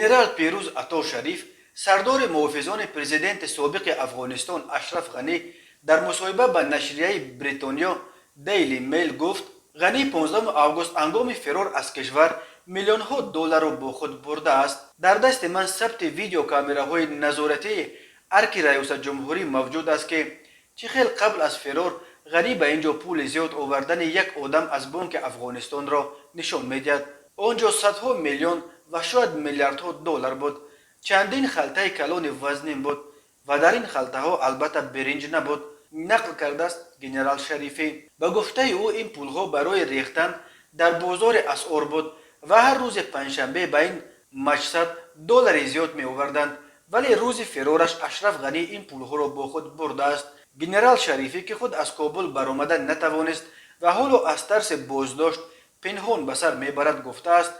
Генерал Пирӯз Ато Шариф, сардори муҳофизони президенти собиқи Афғонистон Ашраф Ғанӣ, дар мусоҳиба ба нашрияи Бритониё Дейли Мейл гуфт, Ғанӣ 15 август ҳангоми фирор аз кишвар миллионҳо долларро бо худ бурдааст. Дар дасти ман сабти видеокамераҳои назоратии арки раёсатҷумҳурӣ мавҷуд аст, ки чӣ хел қабл аз фирор Ғанӣ ба ин ҷо пули зиёд овардани як одам аз Бонки Афғонистонро нишон медиҳад. Он ҷо садҳо миллион ва шояд миллиардҳо доллар буд. Чандин халтаи калони вазнин буд ва дар ин халтаҳо албатта биринҷ набуд, нақл кардааст генерал Шарифӣ. Ба гуфтаи ӯ, ин пулҳо барои рехтан дар бозори асъор буд ва ҳар рӯзи панҷшанбе ба ин мақсад доллари зиёд меоварданд, вале рӯзи фирораш Ашраф Ғанӣ ин пулҳоро бо худ бурдааст. Генерал Шарифӣ, ки худ аз Кобул баромада натавонист ва ҳоло аз тарси боздошт пинҳон ба сар мебарад, гуфтааст,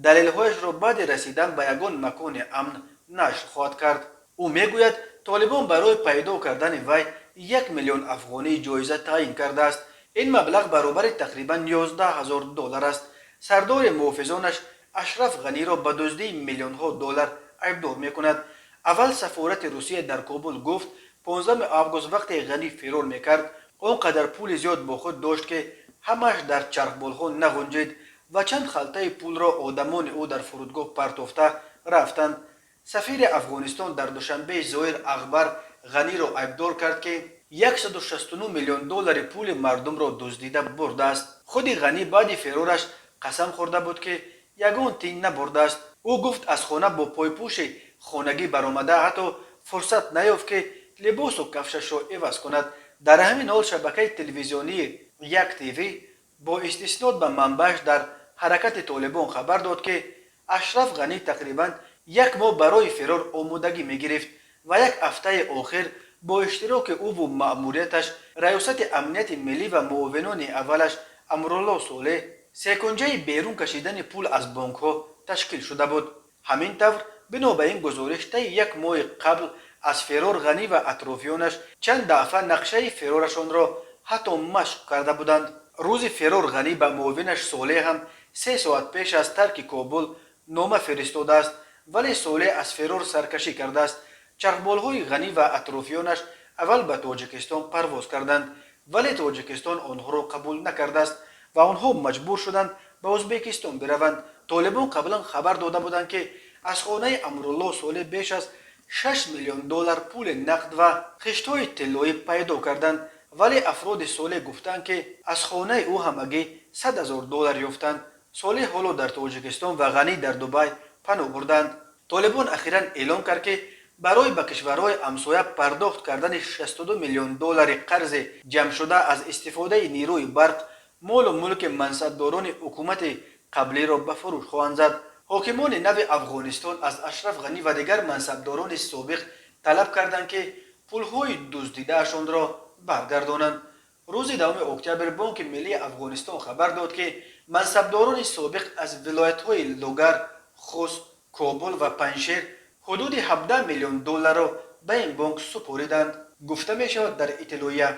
далелҳояшро баъди расидан ба ягон макони амн нашр хоҳад кард. Ӯ мегӯяд, Толибон барои пайдо кардани вай 1 миллион афғонӣ ҷоиза таъин кардааст. Ин маблағ баробари тақрибан 11 000 доллар аст. Сардори муҳофизонаш Ашраф Ғаниро ба дуздии миллионҳо доллар айбдор мекунад. Аввал сафорати Русия дар Кобул гуфт, 15 август вақте Ғанӣ фирор мекард, он қадар пули зиёд бо худ дошт, ки ҳамааш дар чархболҳо нағунҷид ва чанд халтаи пулро одамони ӯ дар фурудгоҳ партофта рафтанд. Сафири Афғонистон дар Душанбе Зоир Акбар Ғаниро айбдор кард, ки 169 миллион доллари пули мардумро дуздида бурдааст. Худи Ғанӣ баъди фирораш қасам хӯрда буд, ки ягон тин набурдааст. Ӯ гуфт, аз хона бо пойпӯши хонагӣ баромада, ҳатто фурсат наёфт, ки либосу кафшашро иваз кунад. Дар ҳамин ҳол шабакаи телевизионии Як ТВ бо истиснод ба манбааш дар ҳаракати Толибон хабар дод, ки Ашраф Ғанӣ тақрибан як моҳ барои фирор омодагӣ мегирифт ва як ҳафтаи охир бо иштироки ӯву маъмурияташ, Раёсати амнияти миллӣ ва муовинони аввалаш Амрулло Солеҳ, секунҷаи берун кашидани пул аз бонкҳо ташкил шуда буд. Ҳамин тавр, бино ба ин гузориш, таи як моҳи қабл аз фирор Ғанӣ ва атрофиёнаш чанд дафъа нақшаи фирорашонро ҳатто машқ карда буданд. Рӯзи фирор Ғанӣ ба муовинаш Солеҳ ҳам 3 соат пеш аз тарки Кобул нома фиристодааст, вале Солеҳ аз фирор саркашӣ кардааст. Чархболҳои Ғанӣ ва атрофиёнаш аввал ба Тоҷикистон парвоз карданд, вале Тоҷикистон онҳоро қабул накардааст ва онҳо маҷбур шуданд ба Ӯзбекистон бираванд. Толибон қаблан хабар дода буданд, ки аз хонаи Амрулло Солеҳ беш аз 6 миллион доллар пули нақд ва хиштҳои тиллоӣ пайдо карданд, вале афроди Солеҳ гуфтанд, ки аз хонаи ӯ ҳамагӣ 100 000 доллар ёфтанд. Солеҳ ҳоло дар Тоҷикистон ва Ғанӣ дар Дубай паноҳ бурданд. Толибон ахиран эълон кард, ки барои ба кишварҳои ҳамсоя пардохт кардани 62 миллион доллари қарзи ҷамъшуда аз истифодаи нерӯи барқ молу мулки мансабдорони ҳукумати қаблиро ба фурӯш хоҳанд зад. Ҳокимони нави Афғонистон аз Ашраф Ғанӣ ва дигар мансабдорони собиқ талаб карданд, ки пулҳои дуздидаашонро баргардонанд. Рӯзи 10 октябр Бонки миллии Афғонистон хабар дод, ки мансабдорони собиқ аз вилоятҳои Лугар, Хуст, Кобул ва Панҷшер ҳудуди 17 миллион долларро ба ин бонк супориданд, гуфта мешавад дар иттилоия.